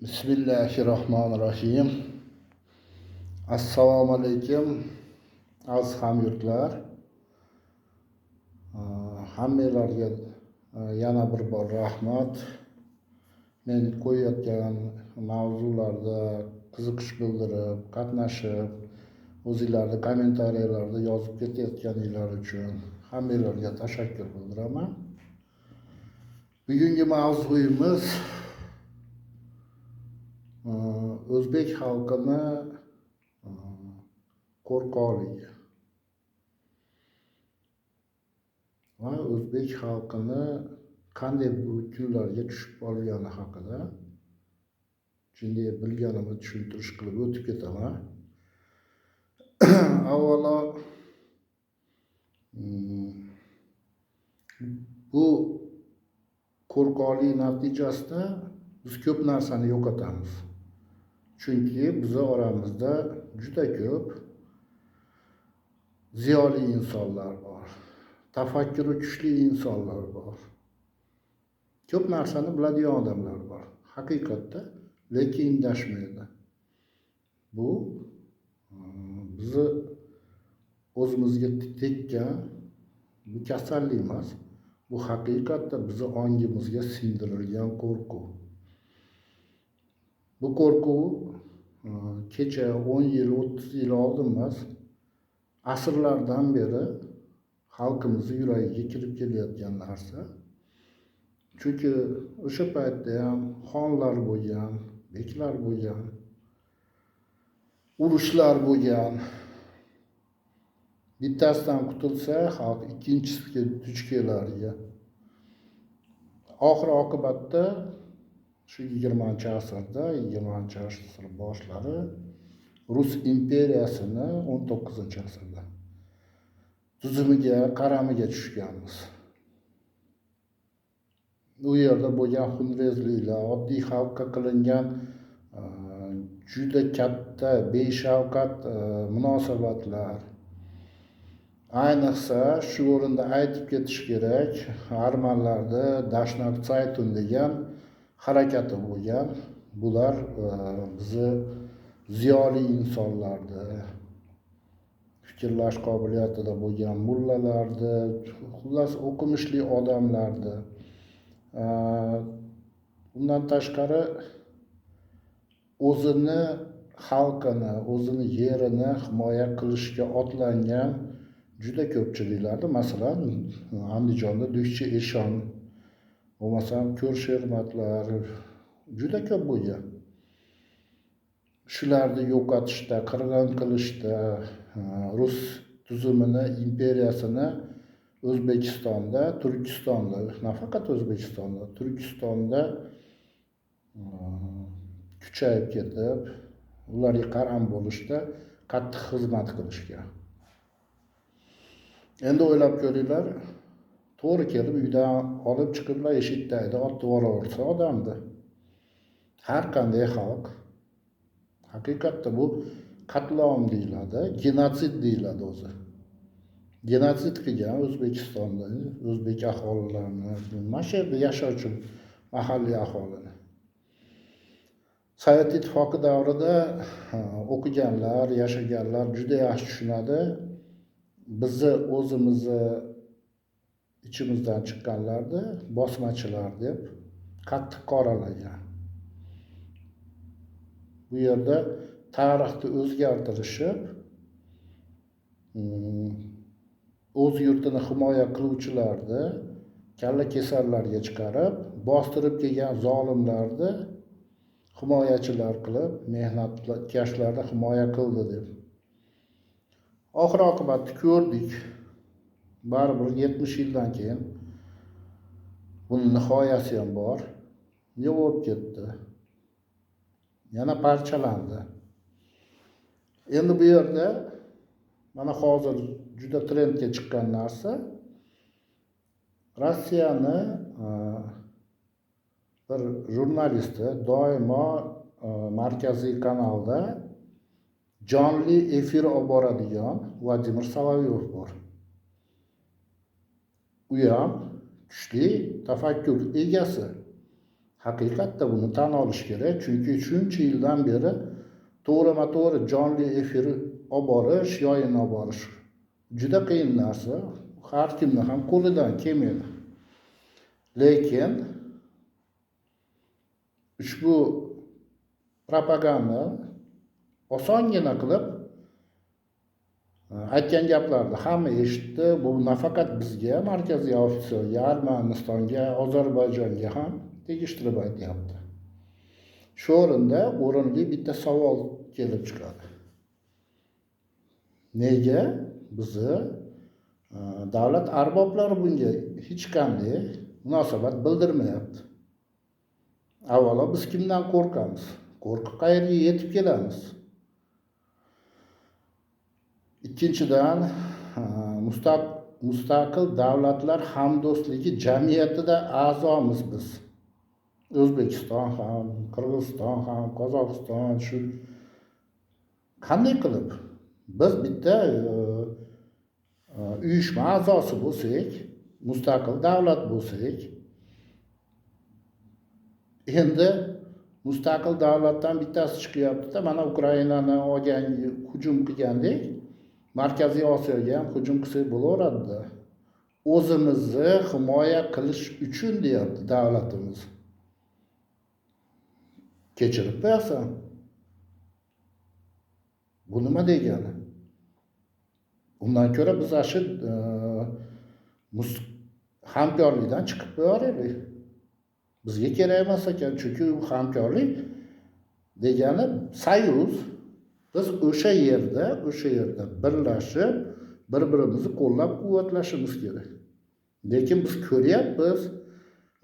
Bismillahirrohmanirrohim. Assalomu alaykum, aziz hamyurtlar. Hammanglarga yana bir bor rahmat. Men qo'yayotgan mavzularda qiziqish bildirib, qatnashib, o'zinglarni kommentariyalarda yozib ketayotganinglar uchun hammanglarga tashakkur bildiraman. Bugungi mavzuyimiz o'zbek xalqini qo'rqoqligi va o'zbek xalqini qanday bu kunlarga tushib qolgani haqida shunday bilganimni tushuntirish qilib o'tib ketaman. Avvalo bu qo'rqoqlik natijasida biz ko'p narsani yo'qotamiz. Chunki bizni oramizda juda ko'p ziyoli insonlar bor, tafakkuri kuchli insonlar bor. Ko'p narsani biladigan odamlar bor. Haqiqatda, lekin indashmaydi. Bu bizni o'zimizga tekkan bu kasallik emas, bu haqiqatda bizni ongimizga singdirilgan qo'rquv. Bu qo'rquv kecha 10 yil, 30 yil oldin emas, asrlardan beri xalqimizni yuragiga kirib kelayotgan narsa. Chunki o'sha paytda ham xonlar bo'lgan, beklar bo'lgan, urushlar bo'lgan. Bittasidan qutulsa, xalq ikkinchisiga duch kelardi. Oxir oqibatda shu 20-asrda, 20-asr boshlari Rus imperiyasini 19-asrda tuzumiga, qaramiga tushganmiz. U yerda bo'lgan xunrezliklar, oddiy xalqqa qilingan juda katta beshafqat munosabatlar. Ayniqsa shu o'rinda aytib ketish kerak, armanlarda Dashnak Tsaytun degan harakati bo'lgan. Bular bizni ziyoli insonlarni, fikrlash qobiliyatida bo'lgan mullalarni, xullas o'qimishli odamlarni, undan tashqari o'zini xalqini, o'zini yerini himoya qilishga otlangan juda ko'pchiliklarni, masalan, Andijonda Dukchi Eshon, bo'lmasam Ko'rshermatlar juda ko'p bo'lgan. Shularni yo'qotishda, qirg'in qilishda rus tuzumini, imperiyasini O'zbekistonda, Turkistonda, nafaqat O'zbekistonda, Turkistonda kuchayib ketib, ularga qaram bo'lishda qattiq xizmat qilishgan. Endi o'ylab ko'ringlar, to'g'ri kelib uydan olib chiqiblar eshikdagi otib yuboraversa odamni. Har qanday xalq, haqiqatda bu qatlom deyiladi, genotsid deyiladi o'zi. Genotsid qilgan O'zbekistonda o'zbek aholilarini, mana shu yerda yashovchi mahalliy aholini. Sovet ittifoqi davrida o'qiganlar, yashaganlar juda yaxshi tushunadi. Bizni o'zimizni ichimizdan chiqqanlarni bosmachilar deb qattiq qoralagan. Bu yerda tarixni o'zgartirishib, o'z yurtini himoya qiluvchilarni kalla kesarlarga chiqarib, bostirib kelgan zolimlarni himoyachilar qilib, mehnatkashlarni himoya qildi deb. Oxir oqibatni ko'rdik. Baribir 70 yildan keyin buning nihoyasi ham bor. Ne bo'lib ketdi? Yana parchalandi. Endi bu yerda mana hozir juda trendga chiqqan narsa Rossiyani bir jurnalisti doimo markaziy kanalda jonli efir olib boradigan Vladimir Solovyov bor. U ham kuchli tafakkur egasi. Haqiqatda buni tan olish kerak, chunki shuncha yildan beri to'g'rima-to'g'ri jonli efir olib borish, yoyin olib borish juda qiyin narsa. Har kimni ham qo'lidan kelmaydi. Lekin ushbu propaganda osongina qilib aytgan gaplarni hamma eshitdi. Bu nafaqat bizga, Markaziy Osiyoga, Armanistonga, Ozarbayjonga ham tegishtirib aytyapti. Shu o'rinda o'rinli bitta savol kelib chiqadi. Nega bizni davlat arboblari bunga hech qanday munosabat bildirmayapti? Avvalo biz kimdan qo'rqamiz? Qo'rqib qayerga yetib kelamiz? Ikkinchidan, mustaqil davlatlar hamdo'stligi jamiyatida a'zomiz biz. O'zbekiston ham, Qirg'iziston ham, Qozog'iston shu qanday qilib biz bitta uyushma a'zosi bo'lsak, mustaqil davlat bo'lsak, endi mustaqil davlatdan bittasi chiqyapti-da, mana Ukrainani olgan, hujum qilgandek, Markaziy Osiyoga ham hujum qilsak bo'laveradi-da. O'zimizni himoya qilish uchun deyapti davlatimiz. Kechirib qo'yasan. Bu nima degani? Undan ko'ra biz shu hamkorlikdan chiqib qo'yaraylik. Bizga kerak emas ekan, chunki u hamkorlik degani soyuz. Biz o'sha yerda birlashib, bir-birimizni qo'llab-quvvatlashimiz kerak. Lekin biz ko'ryapmiz,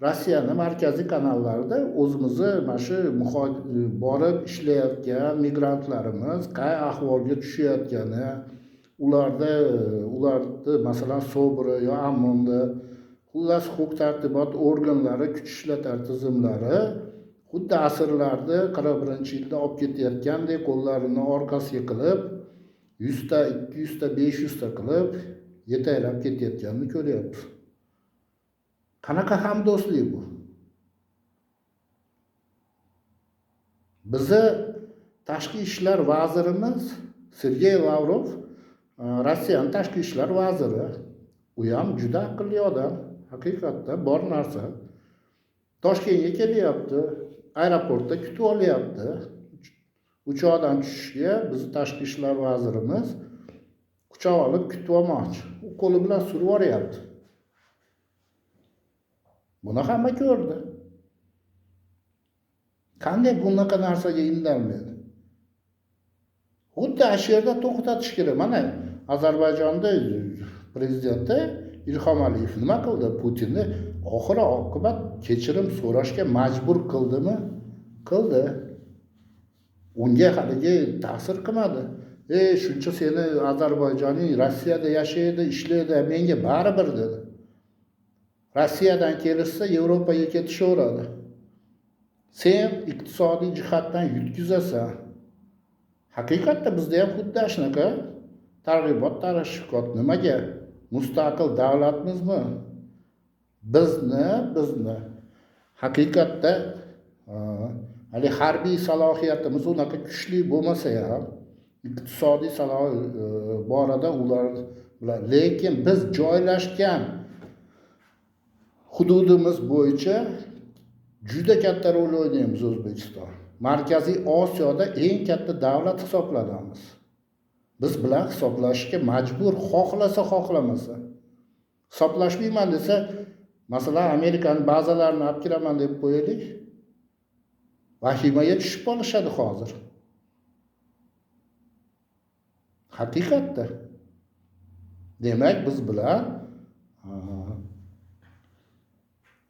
Rossiyani markaziy kanallarida o'zimizni mana shu borib ishlayotgan migrantlarimiz qay ahvolga tushayotgani, ularni masalan SOBRi yo AMONda, xullas huquq-tartibot organlari, kuch ishlatar tizimlari xuddi asrlarda 41-yilda olib ketayotgandek qo'llarini orqasiga qilib 100 ta, 200 ta, 500 ta qilib yetaklab ketayotganini ko'ryapmiz. Qanaqa hamdo'stlik bu? Bizni tashqi ishlar vazirimiz Sergey Lavrov, Rossiyaning tashqi ishlar vaziri. U ham juda aqlli odam, haqiqatda bor narsa. Toshkentga kelyapti, aeroportda kutib olyapti. Uchoqdan tushishga bizni tashqi ishlar vazirimiz quchoq olib kutib olmoqchi. U qo'li bilan surib yuboryapti. Buni hamma ko'rdi. Qanday bunaqa narsaga indalmaydi? Xuddi shu yerda to'xtatish kerak. Mana Ozarbayjonda prezidenti Ilhom Aliyev nima qildi? Putinni oxiri oqibat kechirim so'rashga majbur qildimi? Qildi. Unga haligi ta'sir qilmadi. Shuncha seni Ozarbayjoning Rossiyada yashaydi, ishlaydi, menga baribir dedi. Rossiyadan kelishsa Yevropaga ketishaveradi. Sen iqtisodiy jihatdan yutkazasan. Haqiqatda bizda ham xuddi shunaqa targ'ibot, tashviqot nimaga? Mustaqil davlatmizmi? Bizni haqiqatda hali harbiy salohiyatimiz unaqa kuchli bo'lmasa ham, iqtisodiy borada ular bilan, lekin biz joylashgan hududimiz bo'yicha juda katta rol o'ynaymiz O'zbekiston. Markaziy Osiyoda eng katta davlat hisoblanamiz. Biz bilan hisoblashishga majbur, xohlasa xohlamasa. Hisoblashmayman desa, masalan, Amerikaning bazalarini olib kiraman deb qo'yaylik, vahimaga tushib qolishadi hozir. Haqiqatda. Demak, biz bilan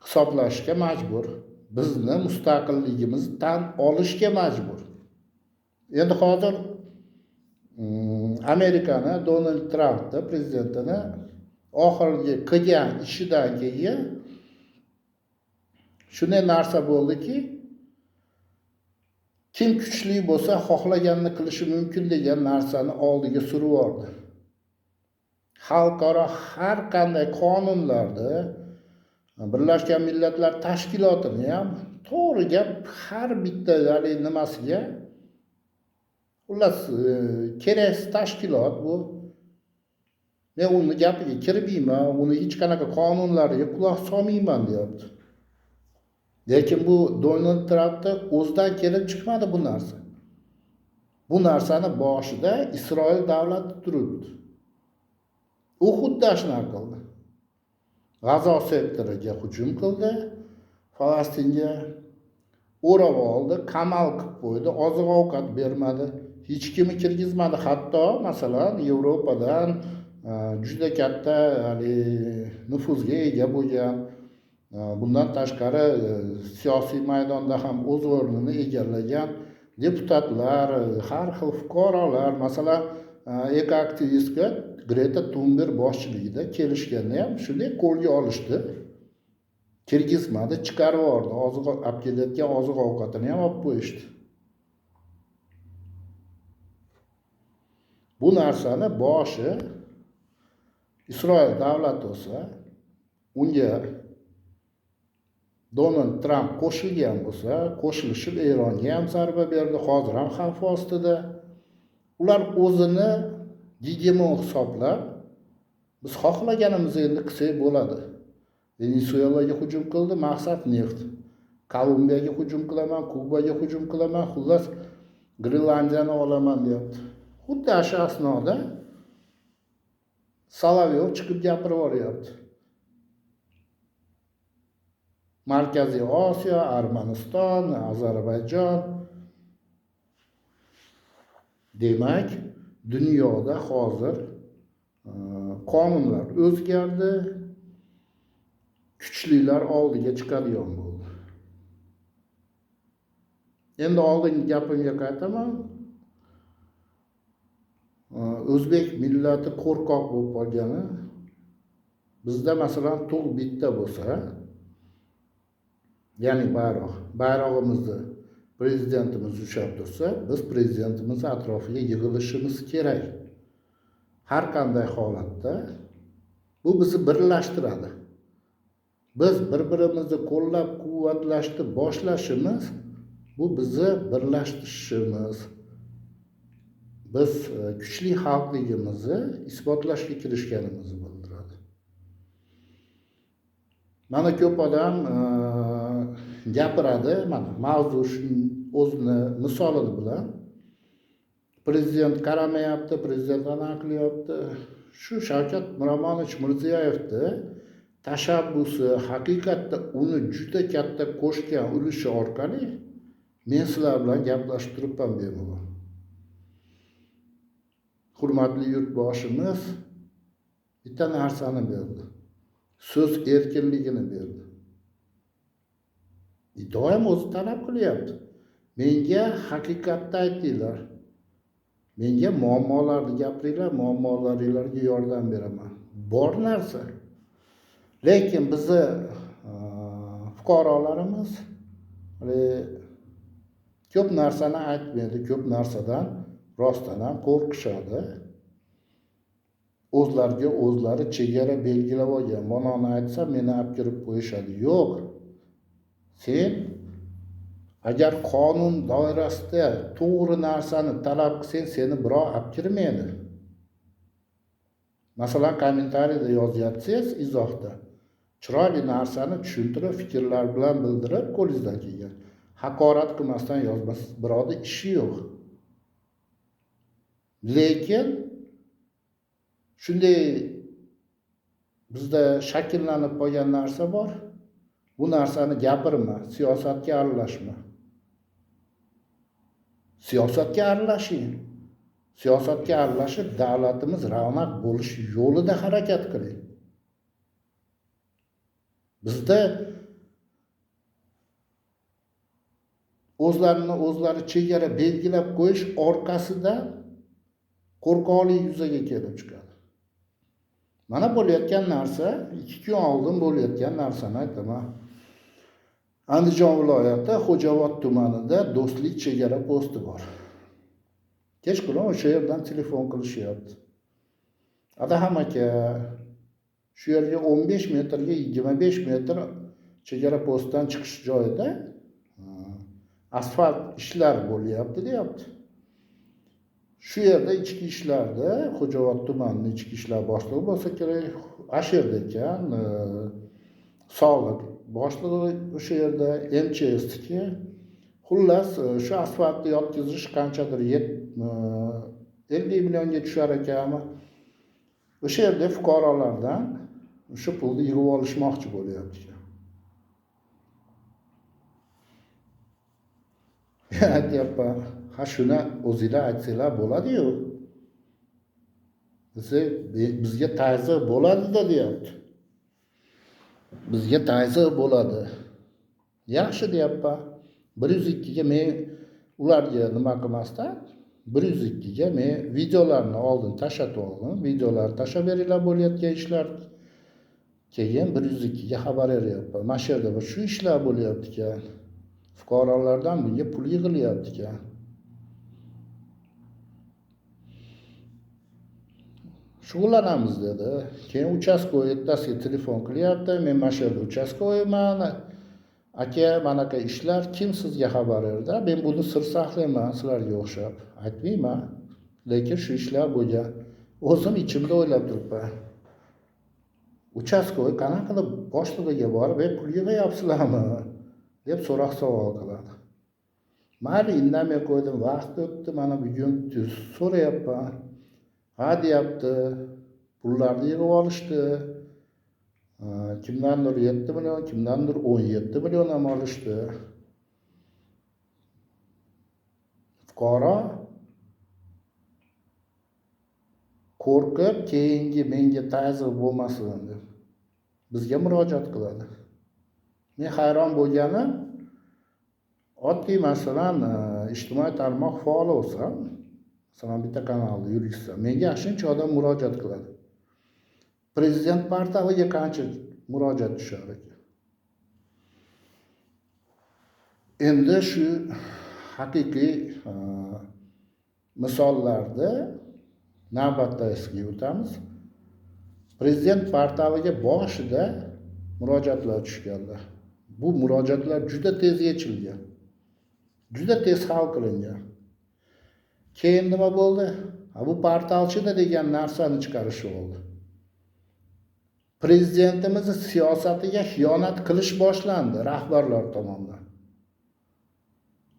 hisoblashishga majbur. Bizni mustaqilligimizni tan olishga majbur. Endi hozir Amerikani Donald Trampni prezidentini oxirgi qilgan ishidan keyin shunday narsa bo'ldiki, kim kuchli bo'lsa xohlaganini qilishi mumkin degan narsani oldiga surib yubordi. Xalqaro har qanday qonunlarni, Birlashgan Millatlar Tashkilotini ham To'g'ri gap, har bitta haligi nimasiga, xullas, keraksiz tashkilot bu. Men uni gapiga kirmayman, uni hech qanaqa qonunlariga quloq solmayman deyapti. Lekin bu Donald Trampda o'zidan kelib chiqmadi bu narsa. Bu narsani boshida Isroil davlati turibdi. U xuddi shunaqa qildi. G'azo sektoriga hujum qildi, Falastinga o'rab oldi, qamal qilib qo'ydi, oziq-ovqat bermadi, hech kimni kirgizmadi. Hatto masalan Yevropadan juda katta nufuzga ega bo'lgan, bundan tashqari siyosiy maydonda ham o'z o'rnini egallagan deputatlar, har xil fuqarolar, masalan ekoaktivistka Greta Thunberg boshchiligida kelishganda ham shunday qo'lga olishdi, kirgizmadi, chiqarib yubordi, oziq olib kelayotgan oziq-ovqatini ham olib qo'yishdi. Bu narsani boshi Isroil davlati bo'lsa, unga Donald Tramp qo'shilgan bo'lsa, qo'shilishib Eronga ham zarba berdi, hozir ham xavf ostida. Ular o'zini gegemon hisoblab, biz xohlaganimizni endi qilsak bo'ladi. Venesuelaga hujum qildi, maqsad neft. Kolumbiyaga hujum qilaman, Kubaga hujum qilaman, xullas Grenlandiyani olaman deyapti. Xuddi shu asnoda Solovyov chiqib gapirib yuboryapti. Markaziy Osiyo, Armaniston, Ozarbayjon. Demak, dunyoda hozir qonunlar o'zgardi, kuchlilar oldiga chiqadigan bo'ldi. Endi oldingi gapimga qaytaman. O'zbek millati qo'rqoq bo'lib qolgani. Bizda masalan tug' bitta bo'lsa, ya'ni bayroq, bayrog'imizni prezidentimiz ushlab tursa, biz prezidentimiz atrofiga yig'ilishimiz kerak. Har qanday holatda bu bizni birlashtiradi. Biz bir-birimizni qo'llab-quvvatlashni boshlashimiz, bu bizni birlashtirishimiz. Biz kuchli xalqligimizni isbotlashga kirishganimizni bildiradi. Mana ko'p odam gapiradi, mana mavzu o'zini misoli bilan. Prezident qaramayapti, prezident ana qilyapti. Shu Shavkat Miromonovich Mirziyoyevni tashabbusi haqiqatda uni juda katta qo'shgan ulushi orqali men sizlar bilan gaplashib turibman bemalol. Hurmatli yurtboshimiz bitta narsani berdi. So'z erkinligini berdi. Doim o'zi talab qilyapti. Menga haqiqatni aytinglar. Menga muammolarni gapiringlar, muammolaringlarga yordam beraman. Bor narsa. Lekin bizni fuqarolarimiz ko'p narsani aytmaydi, ko'p narsadan rostdan ham qo'rqishadi. O'zlariga o'zlari chegara belgilab olgan. Mana aytsa meni olib kirib qo'yishadi. Yo'q. Sen agar qonun doirasida to'g'ri narsani talab qilsang, seni birov olib kirmaydi. Masalan, kommentariyada yozyapsiz, izohda. Chiroyli narsani tushuntirib, fikrlar bilan bildirib, qo'lingizdan kelgan. Haqorat qilmasdan yozmasangiz, birovning ishi yo'q. Lekin shunday bizda shakllanib qolgan narsa bor. Bu narsani gapirma, siyosatga aralashma. Siyosatga aralashing. Siyosatga aralashib davlatimiz ravnaq bo'lish yo'lida harakat qiling. Bizda o'zlarini o'zlari chegara belgilab qo'yish orqasida qo'rqoqlik yuzaga kelib chiqadi. Mana bo'layotgan narsa, 2 kun oldin bo'layotgan narsani aytaman. Andijon viloyati Xo'jaobod tumanida Do'stlik chegara posti bor. Kechqurun o'sha yerdan telefon qilishyapti. Adaham aka, shu yerga 15 metrga 25 metr chegara postdan chiqish joyida Asfalt ishlar bo'lyapti deyapti. Shu yerda ichki ishlarda Xo'jaobod tumanining ichki ishlar boshlig'i bo'lsa kerak, shu yerda ekan, soliq boshlig'i o'sha yerda, MChSniki. Xullas, shu asfaltni yotqizish qanchadir 50 millionga tushar ekanmi? O'sha yerda fuqarolardan o'sha pulni yig'ib olishmoqchi bo'lyapti. Aytyapman, ha shuni o'zinglar aytsanglar bo'ladi-yu. Desa, bizga ta'zir bo'ladi-da deyapti. Bizga ta'zir bo'ladi. Yaxshi deyapman. 102 ga men ularga nima qilmasdan 102 ga men videolarni oldin tashatib oldim. Videolarni tashlab beringlar bo'layotgan ishlar. Keyin 102 ga xabar beryapman. Mana shu yerda bir shu ishlar bo'lyapti ekan. Fuqarolardan bunga pul yig'ilyapti ekan. Shug'ullanamiz dedi. Keyin uchastkovoy ertasiga telefon qilyapti. Men mana shu yerda uchastkovoyman. Aka, manaqa ishlar, kim sizga xabar berdi? Men buni sir saqlayman, sizlarga o'xshab aytmayman. Lekin shu ishlar bo'lgan. O'zim ichimda o'ylab turibman. Uchastkovoy qanaqa qilib boshlig'iga borib, "Pul yig'yapsizlarmi?" deb so'roq savol qiladi. Mayli, indamay qo'ydim, vaqt o'tdi, mana bugun so'rayapman. Ha deyapti, pullarni yig'ib olishdi. Kimdandir 7 million, kimdandir 17 million ham olishdi. Fuqaro qo'rqib, keyingi menga ta'zir bo'lmasin deb bizga murojaat qiladi. Men hayron bo'lganim, oddiy masalan, ijtimoiy tarmoq faoli bo'lsam, masalan bitta kanalni yurgizsam, menga shuncha odam murojaat qiladi. Prezident portaliga qancha murojaat tushar ekan. Endi shu haqiqiy misollarda navbatdagisiga o'tamiz. Prezident portaliga boshida murojaatlar tushganlar. Bu murojaatlar juda tez yechilgan. Juda tez hal qilingan. Keyin nima bo'ldi? Ha, bu portalchida degan narsani chiqarish bo'ldi. Prezidentimizning siyosatiga xiyonat qilish boshlandi rahbarlar tomonidan.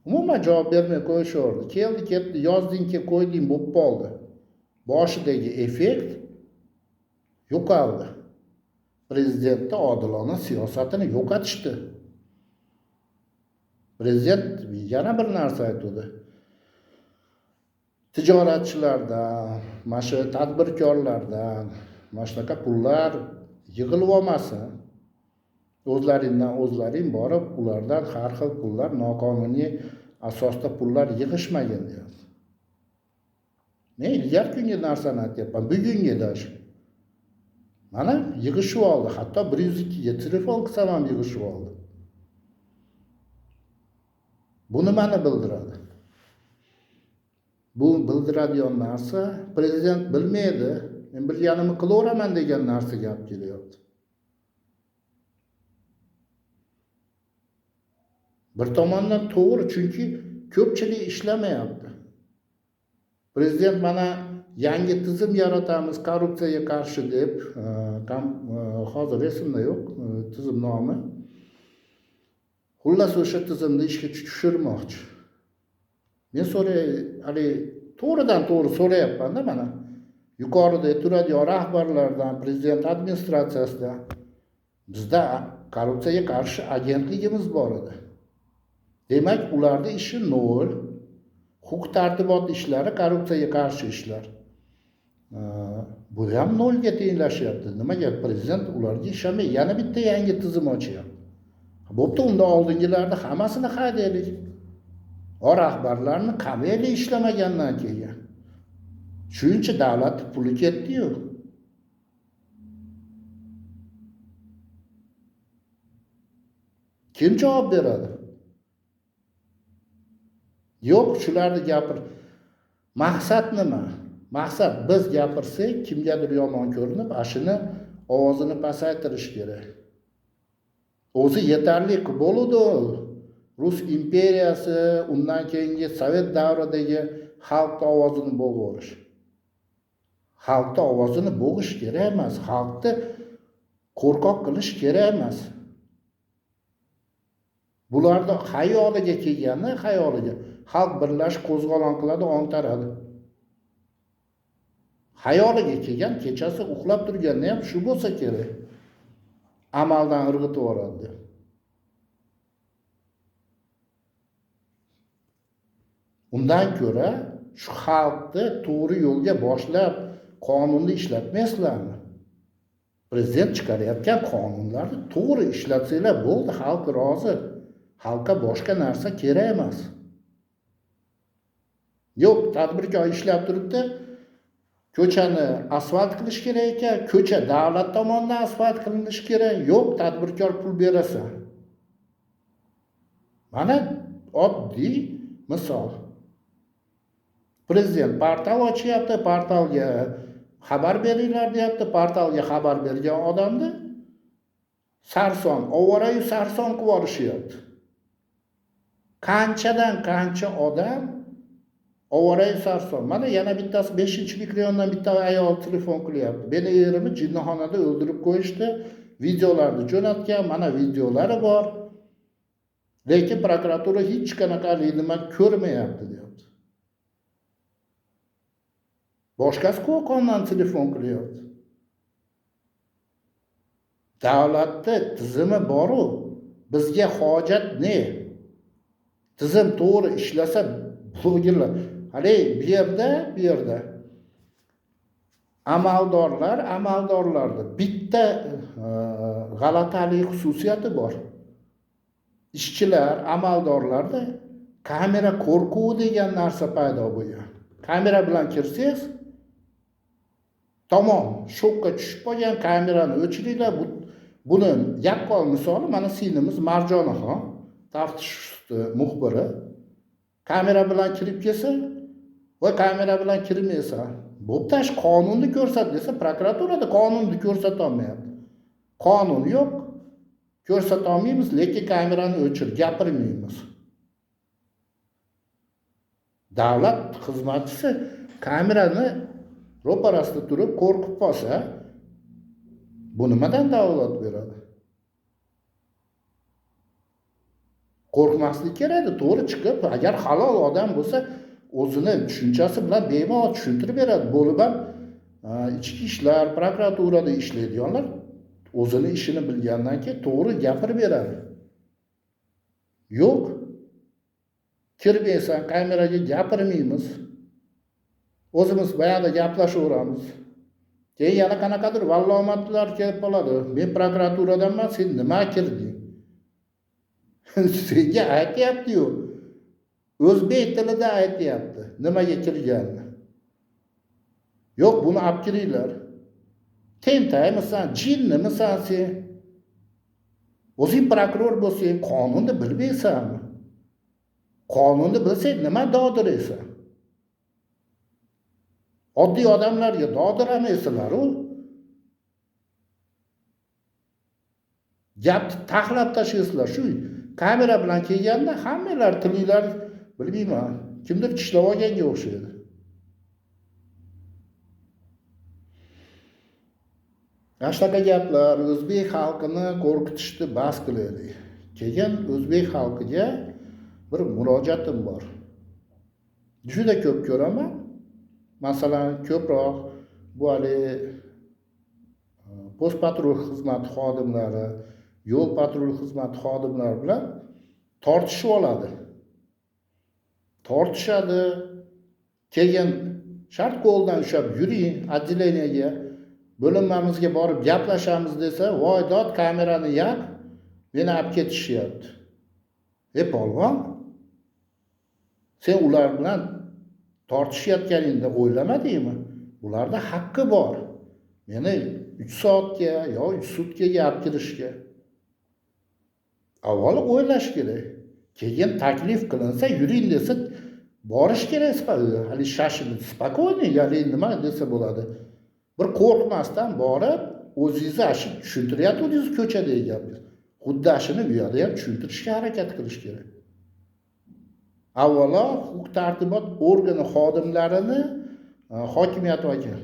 Umuman javob bermay qo'yishardi. Keldi, ketdi, yozding, qo'yding, bo'lib qoldi. Boshidagi effekt yo'qoldi. Prezidentni odilona siyosatini yo'qotishdi. Prezident yana bir narsa aytdi. Tijoratchilardan, mana shu tadbirkorlardan mana shunaqa pullar yig'ilib olmasin. O'zlaringdan o'zlaring borib, ulardan har xil pullar, noqonuniy asosda pullar yig'ishmagin deyapti. Men ilgari kungi narsani aytyapman, bugungi dash. Mana yig'ishib oldi, hatto 102 ga telefon qilsam ham yig'ishib oldi. Bu nimani bildiradi? Bu bildiradigan narsa, prezident bilmaydi, men bilganimni qilaveraman degan narsaga olib kelyapti. Bir tomondan to'g'ri, chunki ko'pchilik ishlamayapti. Prezident mana yangi tizim yaratamiz korrupsiyaga qarshi deb, hozir esimda yo'q tizim nomi. Xullas o'sha tizimni ishga tushirmoqchi. Men hali to'g'ridan to'g'ri so'rayapman-da mana. Yuqorida turadigan rahbarlardan, prezident administratsiyasidan bizda korrupsiyaga qarshi agentligimiz bor edi. Demak, ularda ishi nol. Huquq tartibot ishlari, korrupsiyaga qarshi ishlar. Bu ham nolga tenglashyapti. Nimaga prezident ularga ishonmay yana bitta yangi tizim ochyapti? Bo'pti, unda oldingilarni hammasini haydaylik. O rahbarlarni qamaylik ishlamagandan keyin. Shuncha davlat puli ketdi-yu. Kim javob beradi? Yo'q, shularni gapir. Maqsad nima? Maqsad biz gapirsak kimgadir yomon ko'rinib, ashuni ovozini pasaytirish kerak. O'zi yetarli bo'ladi. Rus imperiyasi, undan keyingi Sovet davridagi xalqni ovozini bo'g'iverish. Xalqni ovozini bo'g'ish kerak emas, xalqni qo'rqoq qilish kerak emas. Bularni xayoliga kelgani, xayoliga xalq birlashib qo'zg'olon qiladi, ontaradi. Xayoliga kelgan kechasi uxlab turganda ham shu bo'lsa kerak. Amaldan irg'itib yuboradi deb. Undan ko'ra shu xalqni to'g'ri yo'lga boshlab qonunni ishlatmaysizlarmi? Prezident chiqarayotgan qonunlarni to'g'ri ishlatsanglar bo'ldi, xalq rozi. Xalqqa boshqa narsa kerak emas. Yo'q, tadbirkor ishlab turibdi, ko'chani asfalt qilish kerak ekan, ko'cha davlat tomonidan asfalt qilinishi kerak. Yo'q, tadbirkor pul berasan. Mana oddiy misol. Prezident portal ochyapti, portalga xabar beringlar deyapti, portalga xabar bergan odamni sarson, ovorayu sarson qilib yuborishyapti. Qanchadan qancha odam ovorayu sarson. Mana yana bittasi 5-mikrorayondan bitta ayol telefon qilyapti. Meni erimni jinnixonada o'ldirib qo'yishdi. Videolarni jo'natgan, mana videolari bor. Lekin prokuratura hech qanaqa nima ko'rmayapti deyapti. Boshqasi Qo'qondan telefon qilyapti. Davlatda tizimi bor-u, bizga hojat ne? Tizim to'g'ri ishlasa blogerlar, hali bu yerda amaldorlarda bitta g'alatali xususiyati bor. Ishchilar, amaldorlarda kamera qo'rquvi degan narsa paydo bo'lgan. Kamera bilan kirsangiz, tamom, shokka tushib qolgan, kamerani o'chiringlar. Buni yaqqol misoli mana singlimiz Marjonaxon, taftish muxbiri. Kamera bilan kirib kelsa, voy kamera bilan kirmaysan. Bo'pti, qonunni ko'rsat desa, prokuraturada qonunni ko'rsata olmayapti. Qonun yo'q, ko'rsata olmaymiz, lekin kamerani o'chir, gapirmaymiz. Davlat xizmatchisi kamerani ro'parasida turib qo'rqib qolsa, bu nimadan dalolat beradi? Qo'rqmaslik kerak edi, to'g'ri chiqib, agar halol odam bo'lsa, o'zini tushunchasi bilan bemalol tushuntirib beradi. Bo'lib ham ichki ishlar, prokuraturada ishlaydiganlar o'zini ishini bilgandan keyin to'g'ri gapirib beradi. Yo'q, kirmaysan, kameraga gapirmaymiz. O'zimiz bayada gaplashaveramiz. Keyin yana qanaqadir vallomatlar kelib qoladi. Men prokuraturadanman, sen nima kirding? Senga aytyapti-yu. O'zbek tilida aytyapti nimaga kirganini. Yo'q, buni olib kiringlar. Tentaymisan, jinnimisan sen? O'zing prokuror bo'lsang, qonunni bilmaysanmi? Qonunni bilsang nima dodirasan? Oddiy odamlarga dodiramaysanlar-u. Gapni taxlab tashlaysizlar. Shu kamera bilan kelganda hammanglar tilinglar, bilmayman, kimdir tishlab olganga o'xshaydi. Mana shunaqa gaplar o'zbek xalqini qo'rqitishni bas qilaylik. Keyin o'zbek xalqiga bir murojaatim bor. Juda ko'p ko'raman. Masalan, ko'proq bu hali post patrul xizmati xodimlari, yo'l patrul xizmati xodimlari bilan tortishib oladi. Tortishadi. Keyin shart qo'ldan ushlab yuring отделениеga, bo'linmamizga borib gaplashamiz desa, voy dod, kamerani yaq, meni olib ketishyapti. Ey polvon, sen ular bilan tortishayotganingda o'ylamadingmi? Ularda haqqi bor. Meni 3 soatga yo 3 sutkaga olib kirishga. Avvalo o'ylash kerak. Keyin taklif qilinsa, yuring desa, borish kerak. Hali shashilib, spokойно, ya'ni nima desa bo'ladi. Bir qo'rqmasdan borib, o'zingizni shu tushuntiryapti ko'chadagi gapni. Xuddi shuni u yerda ham tushuntirishga harakat qilish kerak. Avvalo huquq tartibot organi xodimlarini hokimiyat vakili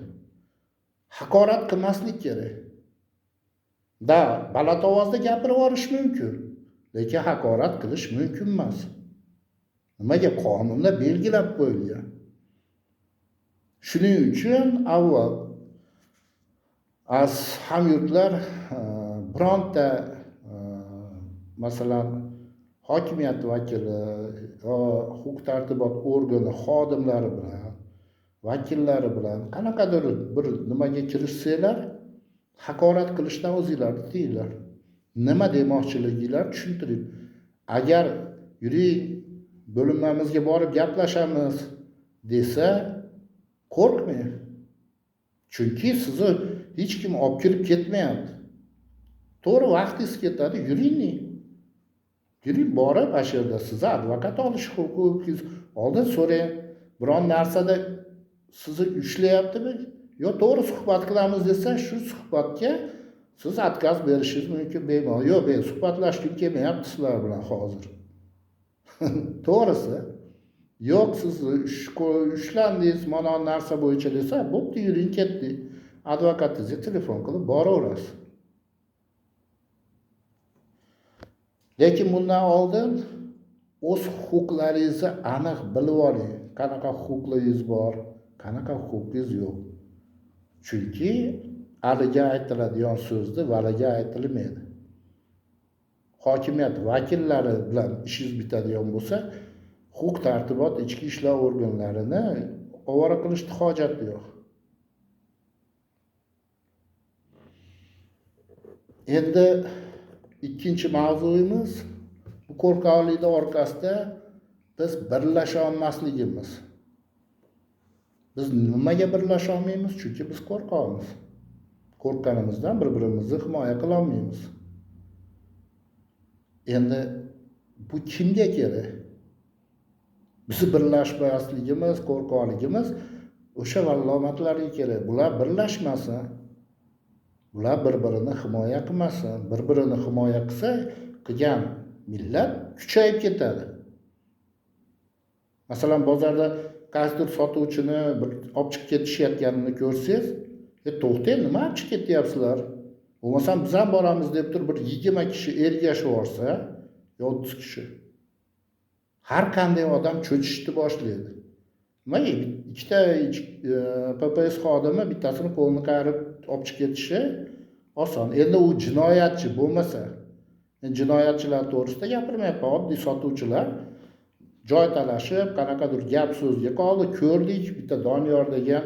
haqorat qilmaslik kerak. Da, baland ovozda gapirib yuborish mumkin, lekin haqorat qilish mumkin emas. Nimaga? Qonunda belgilab qo'yilgan. Shuning uchun avval az hamyurtlar bironta masalan hokimiyat vakili yo huquq tartibot organi xodimlari bilan, vakillari bilan qanaqadir bir nimaga kirishsanglar, haqorat qilishdan o'zinglarni tiyinglar. Nima demoqchiliginglar tushuntiring. Agar yuring bo'linmamizga borib gaplashamiz desa, qo'rqmang. Chunki sizni hech kim olib kirib ketmayapti. To'g'ri, vaqtingiz ketadi, yuring. Yuring borib o'sha yerda sizni advokat olish huquqingiz oldin so'rang. Biron narsada sizni ushlayaptimi? Yo to'g'ri suhbat qilamiz desa, shu suhbatga siz atkaz berishingiz mumkin bemalol. Yo'q, men suhbatlashgim kelmayapti sizlar bilan hozir. To'g'risi, yo'q, siz ushlandingiz mana narsa bo'yicha desa, bo'pti, yuring ketdik. Advokatingizga telefon qilib boraverasiz. Lekin bundan oldin o'z huquqlaringizni aniq bilib oling. Qanaqa huquqlaringiz bor, qanaqa huquqingiz yo'q. Chunki aliga aytiladigan so'zni valiga aytilmaydi. Hokimiyat vakillari bilan ishingiz bitadigan bo'lsa, huquq tartibot ichki ishlar organlarini ovora qilishni hojati yo'q. Endi ikkinchi mavzuyimiz bu qo'rqoqlikning orqasida biz birlasha olmasligimiz. Biz nimaga birlasha olmaymiz? Chunki biz qo'rqoqmiz. Qo'rqqanimizdan bir-birimizni himoya qila olmaymiz. Endi bu kimga kerak? Bizni birlashmasligimiz, qo'rqoqligimiz o'sha vallomatlarga kerak. Bular birlashmasin. Bular bir-birini himoya qilmasin. Bir-birini himoya qilsa, qilgan millat kuchayib ketadi. Masalan, bozorda qaysidir sotuvchini bir olib chiqib ketishayotganini ko'rsangiz, to'xtang, nima olib chiqib ketyapsizlar? Bo'lmasam biz ham boramiz deb turib bir 20 kishi ergashib yuborsa, yo 30 kishi. Har qanday odam cho'chishni boshlaydi. Nimaga ikkita PPS xodimi bittasini qo'lini qayirib olib chiqib ketishi oson. Endi u jinoyatchi bo'lmasa, men jinoyatchilar to'g'risida gapirmayapman, oddiy sotuvchilar joy talashib, qanaqadir gap so'zga qoldi, ko'rdik, bitta Doniyor degan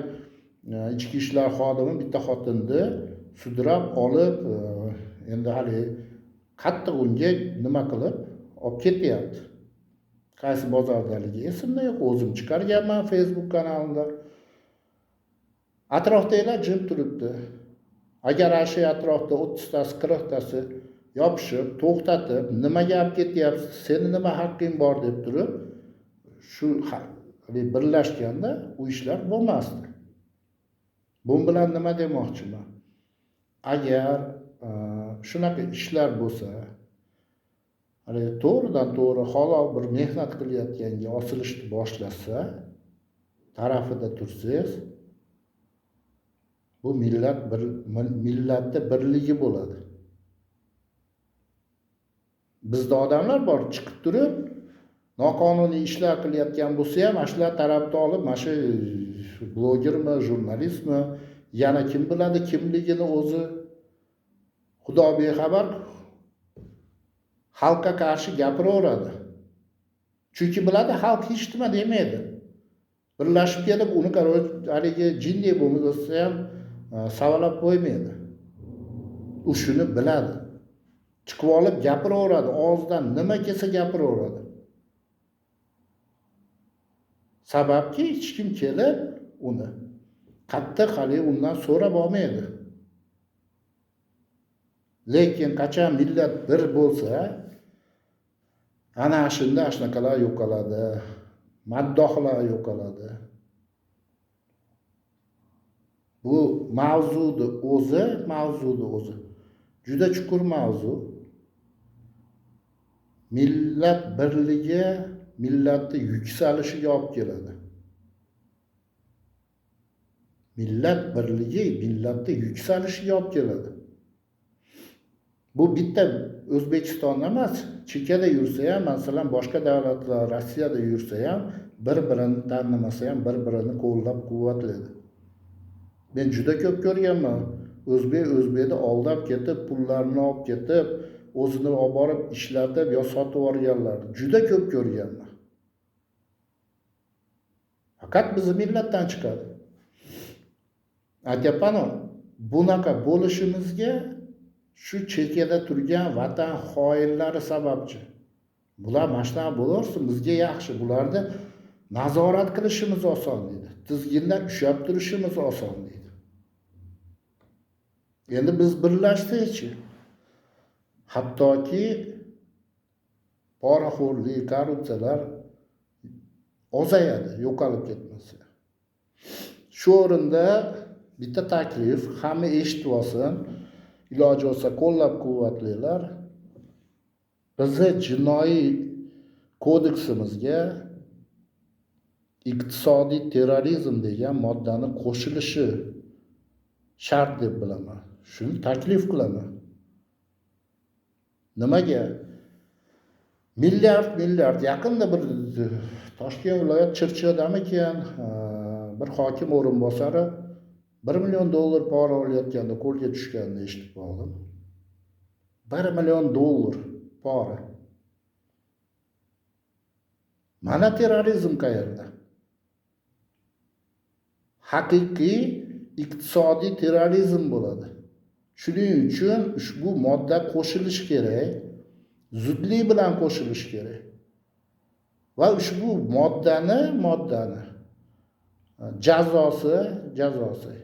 ichki ishlar xodimi bitta xotinni sudrab olib, endi hali qattiq unga nima qilib olib ketyapti. Qaysi bozordaligi esimda yo'q, o'zim chiqarganman Facebook kanalimda. Atrofdagilar jim turibdi. Agar shu atrofda 30 tasi, 40 tasi yopishib, to'xtatib, nimaga olib ketyapsiz, seni nima haqqing bor deb turib, shu birlashganda u ishlar bo'lmasdi. Bu bilan nima demoqchiman? Agar shunaqa ishlar bo'lsa, hali to'g'ridan to'g'ri halol bir mehnat qilayotganga osilishni boshlasa, tarafida tursangiz, bu millat bir millatda birligi bo'ladi. Bizda odamlar bor, chiqib turib noqonuniy ishlar qilayotgan bo'lsa ham, mana shular tarafda olib, mana shu blogermi, jurnalistmi, yana kim biladi kimligini o'zi, Xudo bexabar xalqqa qarshi gapiraveradi. Chunki biladi, xalq hech nima demaydi. Birlashib kelib uni haligi jinday bo'lmasa ham savalab qo'ymaydi. U shuni biladi. Chiqib olib gapiraveradi, og'zidan nima kelsa gapiraveradi. Sababki hech kim kelib uni qattiq hali undan so'rab olmaydi. Lekin qachon millat bir bo'lsa, ana shunda ashnaqalar yo'qoladi, maddohlar yo'qoladi. Bu mavzuni o'zi juda chuqur mavzu. Millat birligi millatni yuksalishiga olib keladi. Millat birligi millatni yuksalishiga olib keladi. Bu bitta O'zbekistonda emas, chekkada yursa ham, masalan, boshqa davlatlar, Rossiyada yursa ham, bir-birini tanimasa ham bir-birini qo'llab-quvvatlaydi. Men juda ko'p ko'rganman. O'zbek o'zbekni aldab ketib, pullarini olib ketib, o'zini olib borib ishlatib yo sotib yuborganlar. Juda ko'p ko'rganman. Faqat bizni millatdan chiqadi. Aytyapman-ku, bunaqa bo'lishimizga shu chekkada turgan vatan xoinlari sababchi. Bular mana shunaqa bo'larsin, bizga yaxshi, bularni nazorat qilishimiz oson deydi. Tizgindan ushlab turishimiz oson deydi. Endi biz birlashsak-chi, hattoki poraxo'rlik, korrupsiyalar ozayadi, yo'qolib ketmasa. Shu o'rinda bitta taklif, hamma eshitib olsin, iloji bo'lsa qo'llab-quvvatlanglar. Bizni jinoiy kodeksimizga iqtisodiy terrorizm degan moddani qo'shilishi shart deb bilaman. Shuni taklif qilaman. Nimaga? Milliard, milliard. Yaqinda bir Toshkent viloyat Chirchiqdamikan, bir hokim o'rinbosari $1 million pora olayotganda qo'lga tushganini eshitib qoldim. $1 million pora. Mana terrorizm qayerda? Haqiqiy iqtisodiy terrorizm bo'ladi. Shuning uchun ushbu modda qo'shilishi kerak, zudlik bilan qo'shilishi kerak. Va ushbu moddani jazosi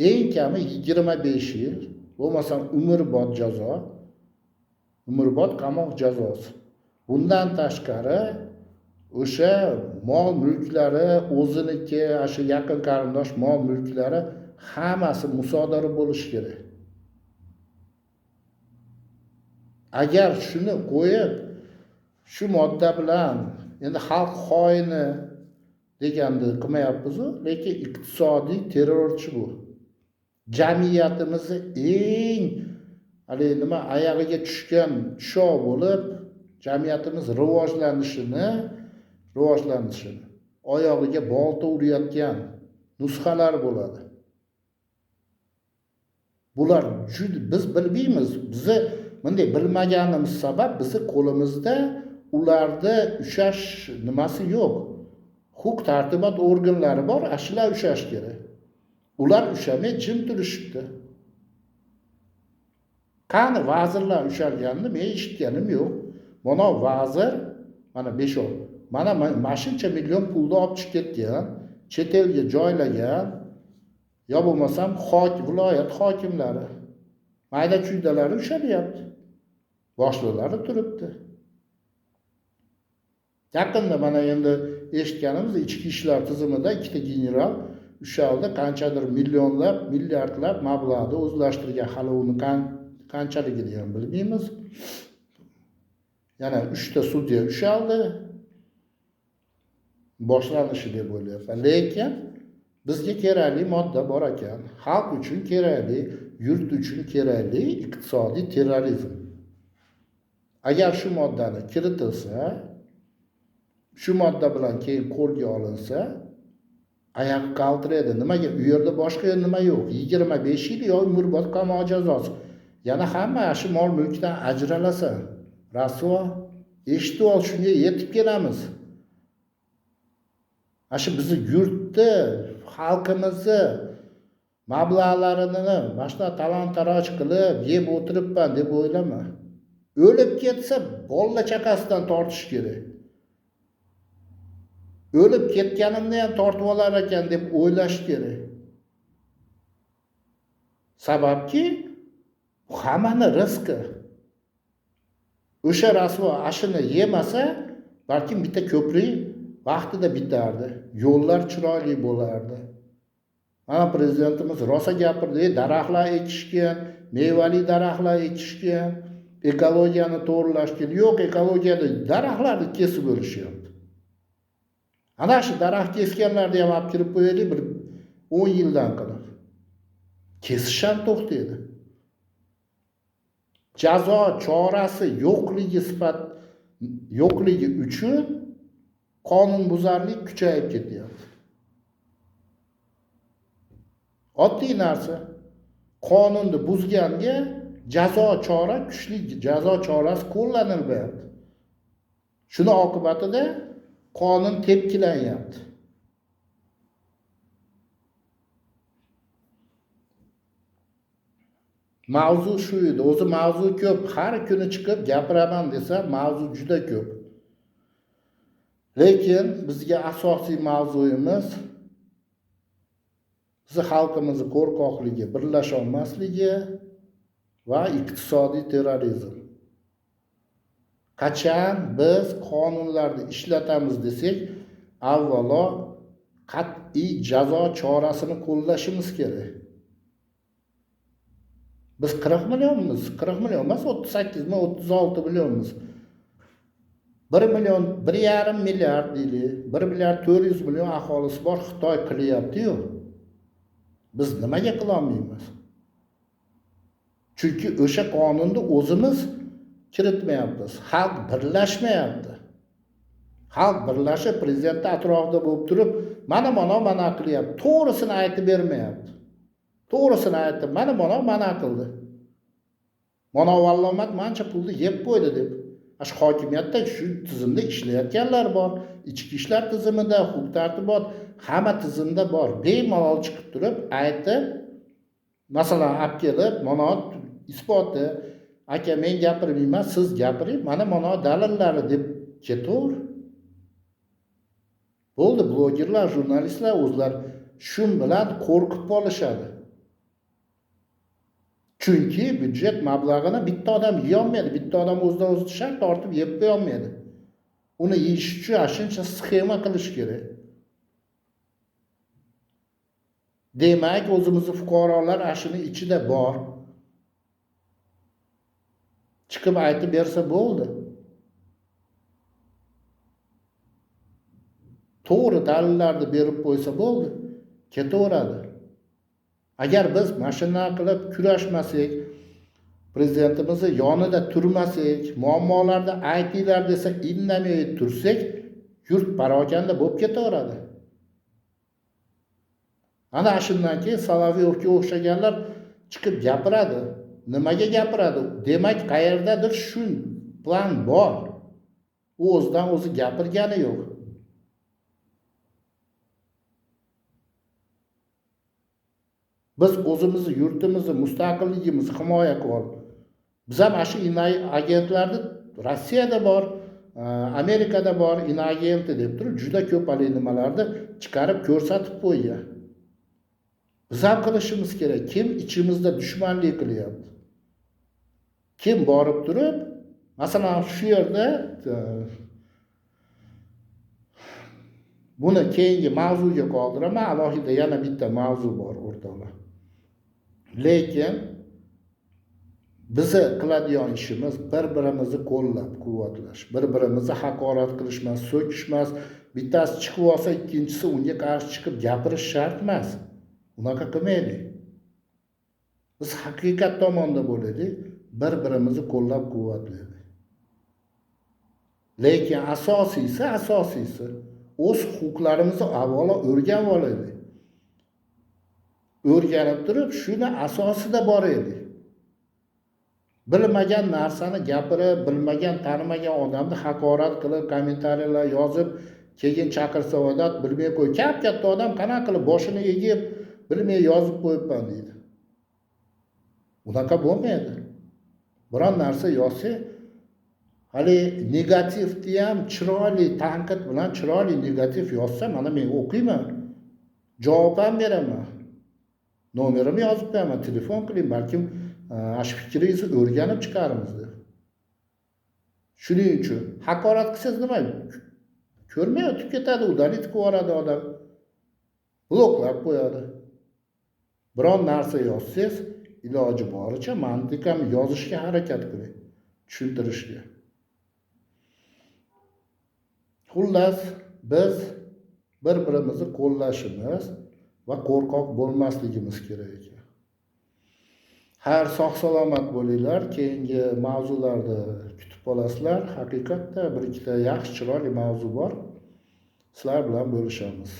eng kami 25 yil, bo'lmasam umrbod jazo, umrbod qamoq jazosi. Bundan tashqari o'sha mol mulklari o'ziniki, o'sha yaqin qarindosh mol mulklari hammasi musodara bo'lishi kerak. Agar shuni qo'yib, shu modda bilan endi xalq xoini deganni qilmayapmiz-u, lekin iqtisodiy terrorchi bu. Jamiyatimizni eng hali nima oyog'iga tushgan tushov bo'lib, jamiyatimiz rivojlanishini oyog'iga bolta urayotgan nusxalar bo'ladi. Bular juda biz bilmaymiz. Bizni bunday bilmaganimiz sabab bizni qo'limizda ularni ushlash nimasi yo'q. Huquq tartibot organlari bor, shular ushlash kerak. Ular ushamay jim turishibdi. Qani vazirlar ushalganini men eshitganim yo'q. Mana vazir, mana 5 mana mashuncha million pulni olib chiqib ketgan, chet elga joylagan, yo bo'lmasam viloyat hokimlari mayda chuydalari ushalyapti. Boshliqlari turibdi. Yaqinda mana endi eshitganimiz ichki ishlar tizimida ikkita general ushaldi, qanchadir millionlab, milliardlab mablag'ni o'zlashtirgan, hali uni qanchaligini ham bilmaymiz. Yana 3 ta sudya ushaldi. Boshlanishi deb o'ylayapman. Lekin bizga kerakli modda bor ekan. Xalq uchun kerakli, yurt uchun kerakli iqtisodiy terrorizm. Agar shu moddani kiritilsa, shu modda bilan keyin qo'lga olinsa, oyog'i qaltiraydi. Nimaga? U yerda boshqa nima yo'q. 25 yil yo umrbod qamoq jazosi. Yana hamma shu mol mulkdan ajralasan. Rasvo, eshitib ol, shunga yetib kelamiz. Shu bizni yurtni, xalqimizni mablag'larini mana shunaqa talon-taroj qilib yeb o'tiribman deb o'ylama. O'lib ketsa bola chaqasidan tortish kerak. O'lib ketganimni ham tortib olar ekan deb o'ylash kerak. Sababki hammani rizqi. O'sha rasvo ashini yemasa, balkim bitta ko'prik vaqtida bitardi, yo'llar chiroyli bo'lardi. Mana prezidentimiz rosa gapirdi, daraxtlar ekishgan, mevali daraxtlar ekishgan, ekologiyani to'g'rilashgan. Yo'q, ekologiyada daraxtlarni kesib o'lishyapti. Ana shu daraxt kesganlarni ham olib kirib qo'yaylik bir 10 yildan qilib. Kesish ham to'xtaydi. Jazo chorasi yo'qligi yo'qligi uchun qonunbuzarlik kuchayib ketyapti. Oddiy narsa. Qonunni buzganga jazo chora, kuchli jazo chorasi qo'llanilmayapti. Shuni oqibatida qonun tepkilanyapti. Mavzu shu edi. O'zi mavzu ko'p. Har kuni chiqib gapiraman desa, mavzu juda ko'p. Lekin bizga asosiy mavzuyimiz bizni xalqimizni qo'rqoqligi, birlasha olmasligi va iqtisodiy terrorizm. Qachon biz qonunlarni ishlatamiz desak, avvalo qat'iy jazo chorasini qo'llashimiz kerak. Biz 40 millionmiz, 40 million emas, 38 mi, 36 millionmiz. 1 million, 1,5 milliard deylik, 1 milliard 400 million aholisi bor Xitoy qilyapti-yu. Biz nimaga qila olmaymiz? Chunki o'sha qonunni o'zimiz kiritmayapmiz. Xalq birlashmayapti. Xalq birlashib prezidentni atrofida bo'lib turib, mana mana qilyapti. To'g'risini aytib bermayapti. To'g'risini aytdi, mana mana qildi. Mana vallomat mancha pulni yeb qo'ydi deb. Shu hokimiyatda shu tizimda ishlayotganlar bor. Ichki ishlar tizimida, huquq tartibot hamma tizimda bor. Bemalol chiqib turib aytib, masalan, olib kelib, mana isboti, aka men gapirmayman, siz gapiring, mana dalillari deb ketaver. Bo'ldi, blogerlar, jurnalistlar o'zlari shun bilan qo'rqib qolishadi. Chunki byudjet mablag'ini bitta odam yeyolmaydi, bitta odam o'zidan o'zi shart tortib yeb qo'ya olmaydi. Uni yeyish uchun shuncha sxema qilish kerak. Demak, o'zimizni fuqarolar ashuni ichida bor. Chiqib aytib bersa bo'ldi. To'g'ri dalillarni berib qo'ysa bo'ldi, ketaveradi. Agar biz mashina qilib kurashmasak, prezidentimizni yonida turmasak, muammolarni aytinglar desa indamay tursak, yurt parokanda bo'lib ketaveradi. Ana shundan keyin Solovyovga o'xshaganlar chiqib gapiradi. Nimaga gapiradi? Demak, qayerdadir shu plan bor. U o'zidan o'zi gapirgani yo'q. Biz o'zimizni, yurtimizni, mustaqilligimizni himoya qilib, biz ham shu agentlarni Rossiyada bor, Amerikada bor, inoagenti deb turib juda ko'p haligi nimalarni chiqarib ko'rsatib qo'ygan. Biz ham qilishimiz kerak. Kim ichimizda dushmanlik qilyapti? Kim borib turib, masalan, shu yerda buni keyingi mavzuga qoldiraman, alohida yana bitta mavzu bor o'rtoqlar. Lekin bizni qiladigan ishimiz bir-birimizni qo'llab-quvvatlash, bir-birimizni haqorat qilish emas, so'kish emas. Bittasi chiqib olsa, ikkinchisi unga qarshi chiqib gapirish shart emas. Unaqa qilmaylik. Biz haqiqat tomonda bo'laylik, bir-birimizni qo'llab-quvvatlaylik. Lekin asosiysi o'z huquqlarimizni avvalo o'rganib olaylik. O'rganib turib, shuni asosida boraylik. Bilmagan narsani gapirib, bilmagan, tanimagan odamni haqorat qilib, kommentariyalar yozib, keyin chaqirsa odat bilmay qo'y. Kap-katta odam qanaqa qilib boshini egib, bilmay yozib qo'yibman deydi. Unaqa bo'lmaydi. Biron narsa yozsa, hali negativni ham chiroyli tanqid bilan chiroyli negativ yozsa, mana men o'qiyman. Javob ham beraman. Nomerimni yozib qo'yaman, telefon qiling, balkim shu fikringizni o'rganib chiqarmiz deb. Shuning uchun haqorat qilsangiz nima? Ko'rmay o'tib ketadi, udalit qilib yuboradi odam. Bloklab qo'yadi. Biron narsa yozsangiz, iloji boricha mantiqan yozishga harakat qiling, tushuntirishga. Xullas, biz Bir birimizni qo'llashimiz va qo'rqoq bo'lmasligimiz kerak ekan. Xayr, sog' salomat bo'linglar. Keyingi mavzularda kutib qolasizlar. Haqiqatda bir ikkita yaxshi, chiroyli mavzu bor. Sizlar bilan bo'lishamiz.